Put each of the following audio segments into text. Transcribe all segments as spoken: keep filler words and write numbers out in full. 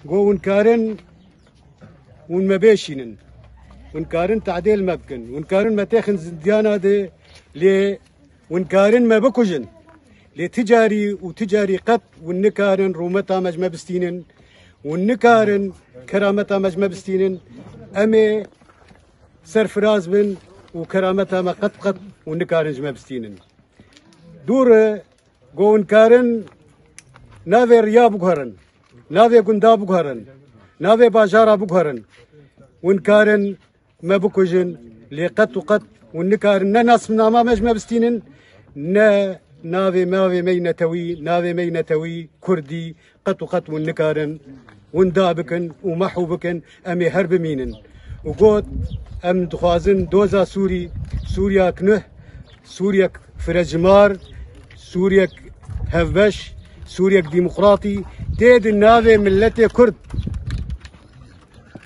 Go hûn karin hûn me bêşînin. Hûn karin tehdêl me bikin. Hûn karin me têxin zindiyana de, lê hûn karin me bikujin. Lê ti carî û ti carî qet hûn nikarin rûmeta me ji me bistînin. Hûn nikarin kerameta me ji me bistînin. Em ê serfiraz bin û kerameta me qet qet hûn nikarin ji me bistînin. Dûr e, go hûn karin navê riya biguherin, navê gunda biguherin, navê bajara biguherin. Hûn karin me bikujin, lê qet û qet hûn nikarin ne nasnama me ji me bistînin, ne navê mavê me yî netewî, navê me yî netewî, kurdî, qet û qet hûn nikarin winda bikin û mehû bikin, em ê her bimînin. Û got, em dixwazin doza Sûrî, Sûriyek nuh, Sûriyek firecimar, Sûriyek hevbeş, Sûriyek demokratî tê di navê miletê Kurd.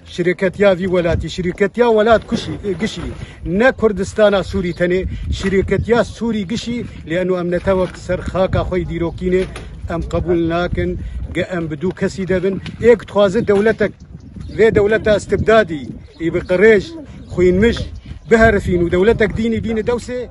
Şirîketiya vî welatî, şirîketiya welat kuşî, gişî, ne Kurdistana Sûrî tenê, şirîketiya Sûrî gişî, lê eno em netewek ser xaka xwe yî dîrokî ne, em qebûl nakin, ge em bi dû kesî de bin. Êk dixwaze dewletek, vê dewleta istibdadî, î bi qirêj, xwînmij, biherifîn û dewletek dînî bîne dewsê,